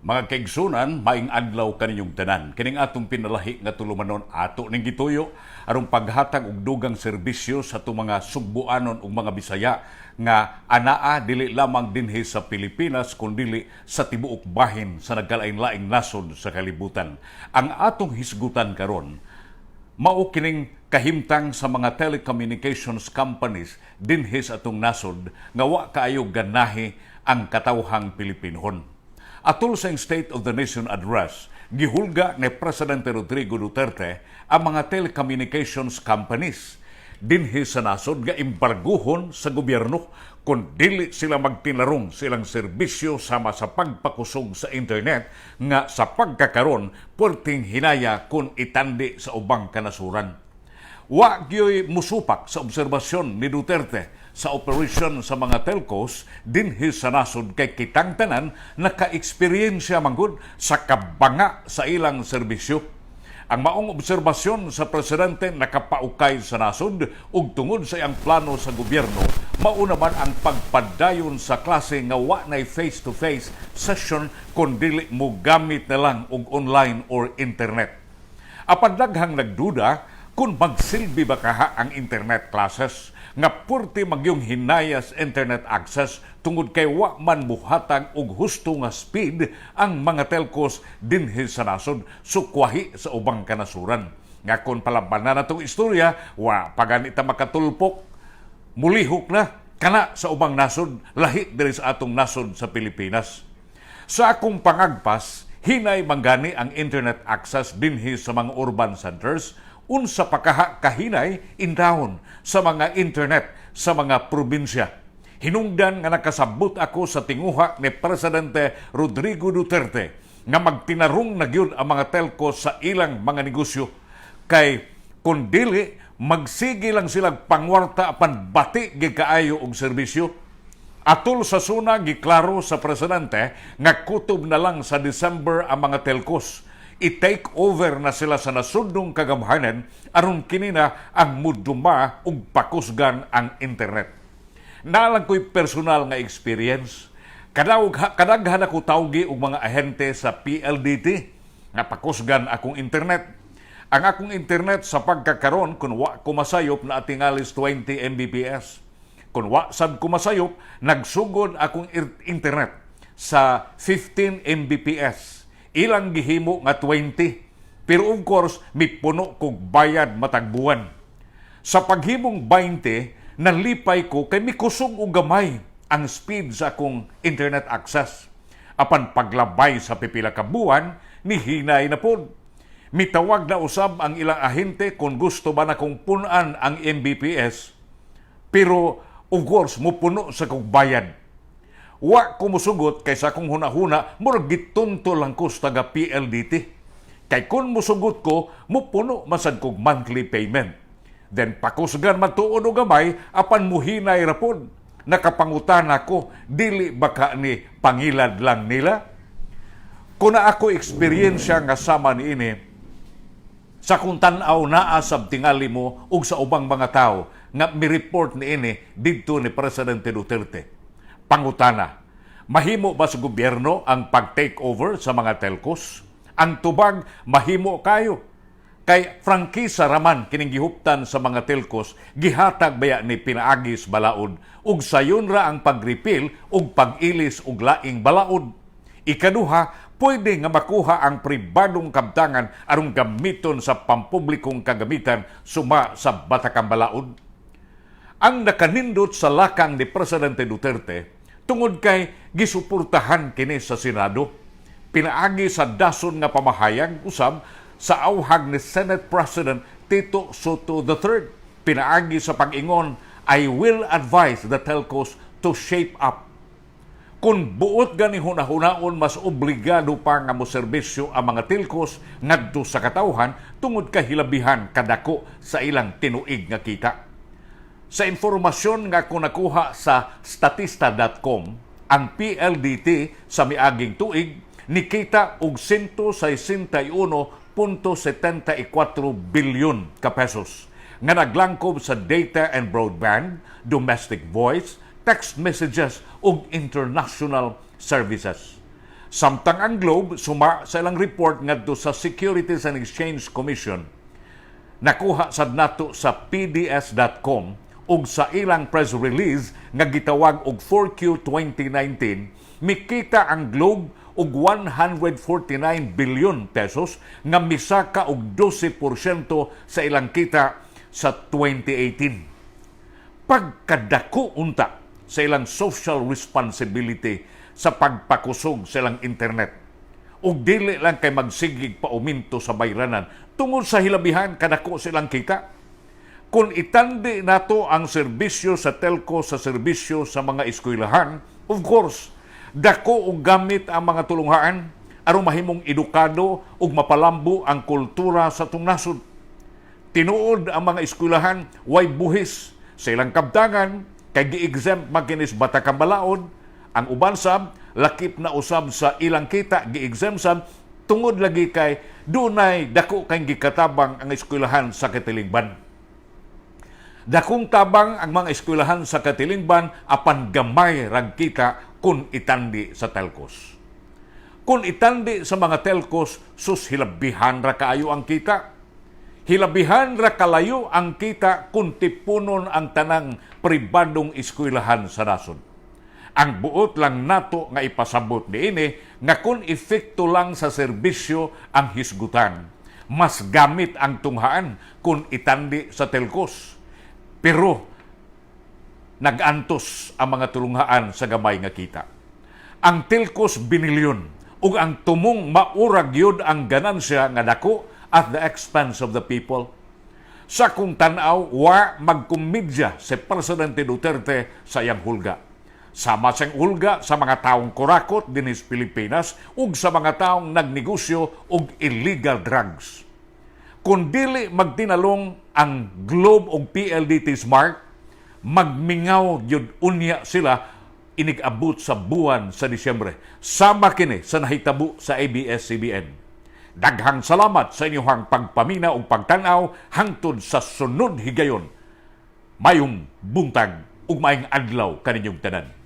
Mga kaigsunan, maayong adlaw kaninyong tanan. Kining atong pinalahi nga tulumanon, ato ning gituyo aron paghatag og dugang serbisyo sa atong mga sugbuanon ug mga Bisaya nga anaa dili lamang dinhi sa Pilipinas kundili sa tibuok bahin sa nagkalain-laing nasod sa kalibutan. Ang atong hisgutan karon mao kining kahimtang sa mga telecommunications companies dinhi sa atong nasod nga wa kaayo ganahi ang katawhang Pilipinohon. Atol sa State of the Nation Address, gihulga ni Presidente Rodrigo Duterte ang mga telecommunications companies dinhi sa nasod nga embarguhon sa gobyerno kung dili sila magtinarong silang serbisyo sama sa pagpakusog sa internet nga sa pagkakaron puwerteng hinaya kung itandi sa ubang kanasuran. Wa gyoy musupak sa obserbasyon ni Duterte sa operation sa mga telcos dinhi sa nasod kay kitang tanan naka-eksperyensya manggod sa kabanga sa ilang serbisyo. Ang maong obserbasyon sa presidente nakapaukay sa nasod ug tungod sa iyang plano sa gobyerno, mao naman ang pagpadayon sa klase nga wa nay face-to-face session kon dili mo gamit na lang og online or internet. Apan daghang nagduda kung magsilbi ba kaha ang internet classes nga purti magyong hinayas internet access tungod kay wa man muhatag og husto nga speed ang mga telcos dinhi sa nasod, sukwahi sa ubang kanasuran. Nga kon palabanan natong istorya, wa pa gani ta makatulpok, mulihok na kana sa ubang nasod, lahi diri sa atong nasod sa Pilipinas. Sa akong pangagpas, hinay manggani ang internet access dinhi sa mga urban centers, unsa pa kaha kahinay in town sa mga internet sa mga probinsya. Hinungdan nga nakasabot ako sa tinguha ni Presidente Rodrigo Duterte nga magtinarong na gyud ang mga telco sa ilang mga negosyo kay kung dili, magsige lang silang pangwarta apan bati gyud kaayo og serbisyo. Atol sa SONA, giklaro sa presidente nga kutob na lang sa December ang mga telcos. I-take over na sila sa nasudnong kagamhanan aron kini na ang muduma ug pakusgan ang internet. Naa lang ko'y personal nga experience. Kadaghan ako tawgi og mga ahente sa PLDT nga pakusgan akong internet. Ang akong internet sa pagkakaron, kung wa ko masayop, na tingalis 20 Mbps. Kung wa sad ko masayop, nagsugod akong internet sa 15 Mbps. Ilang gihimo nga 20. Pero of course, mipuno kog bayad matag buwan. Sa paghimong 20, nalipay ko kay mikusog og gamay ang speed sa akong internet access. Apan paglabay sa pipila ka buwan, nihinay na pod. Mitawag na usab ang ilang ahente kung gusto ba na kong punan ang Mbps. Pero of course, mupuno sa kong bayad. Wa ko musugot kay sa akong hunahuna, murag gitunto lang ko sa taga PLDT. Kay kung musugot ko, mupuno masad kog monthly payment. Then pakusgan matuod og gamay apan muhinay ra pod. Nakapangutana ko, dili ba ka ni pangilad lang nila? Kung naa ko eksperyensya nga sama niini, sa kung tan-aw naa sab tingali mo ug sa ubang mga tao nga mi-report niini didto ni Presidente Duterte. Pangutana, mahimo ba sa gobyerno ang pag-take over sa mga telcos? Ang tubag, mahimo kayo. Kay prangkisa raman kining gihuptan sa mga telcos, gihatag baya ni pinaagis balaod ug sayon ra ang pag-repeal ug pag-ilis og laing balaod. Ikaduha, pwede nga makuha ang pribadong kabtangan aron gamiton sa pampublikong kagamitan suma sa batakang balaod. Ang nakanindot sa lakang ni Presidente Duterte tungod kay gisuportahan kini sa Senado. Pinaagi sa dason nga pamahayag usab sa awhag ni Senate President Tito Sotto III. Pinaagi sa pag-ingon, "I will advise the telcos to shape up." Kung buot gani hunahunaon, mas obligado pa nga mo serbisyo ang mga telcos ngadto sa katawhan tungod kay hilabihan kadako sa ilang tinuig nga kita. Sa impormasyon nga ako nakuha sa statista.com, ang PLDT sa miaging tuig nikita og 161.74 bilyon ka pesos nga naglangkob sa data and broadband, domestic voice, text messages ug international services. Samtang ang Globe, suma sa ilang report ngadto sa Securities and Exchange Commission, nakuha sad nato sa pds.com ug sa ilang press release nga gitawag og 4Q 2019, mikita ang Globe og 149 billion pesos nga misaka og 12% sa ilang kita sa 2018. Pagkadako unta sa ilang social responsibility sa pagpakusog sa ilang internet. Ug dili lang kay magsigig pa uminto sa bayranan tungod sa hilabihan kadako sa ilang kita. Kung itandi nato ang serbisyo sa telco sa serbisyo sa mga eskwelahan, of course, dako og gamit ang mga tulunghaan aron mahimong edukado ug mapalambo ang kultura sa atong nasod. Tinuod, ang mga eskwelahan way buhis sa ilang kabtangan kay gi-exempt man kinis batakang balaod. Ang uban sab lakip na usab sa ilang kita, gi-exempt sab tungod lagi kay dunay dako kay gikatabang ang eskwelahan sa katilingban. Dakong tabang ang mga eskwelahan sa katilingban, apan gamay rag kita kung itandi sa telcos. Kung itandi sa mga telcos, sus, hilabihan ra kaayo ang kita. Hilabihan ra kalayo ang kita kung tipunon ang tanang pribadong eskwelahan sa nasod. Ang buot lang nato nga ipasabot niini nga kung epekto lang sa serbisyo ang hisgutan, mas gamit ang tunghaan kung itandi sa telcos. Pero nagantos ang mga tulunghaan sa gamay nga kita. Ang telcos binilyon ug ang tumong maurag yun ang ganansya nga dako at the expense of the people. Sa kung tanaw, wa magkomedya si Presidente Duterte sa iyang hulga. Sama siyang hulga sa mga taong kurakot dinhi sa Pilipinas ug sa mga taong nagnegosyo og illegal drugs. Kung dili magtinalong ang Globe ug PLDT Smart, magmingaw gyud unya sila inig-abot sa buwan sa Disyembre. Sama kini sa nahitabo sa ABS-CBN. Daghang salamat sa inyong pagpamina ug pagtan-aw hangtod sa sunod higayon. Mayong buntag ug maayong adlaw kaninyong tanan.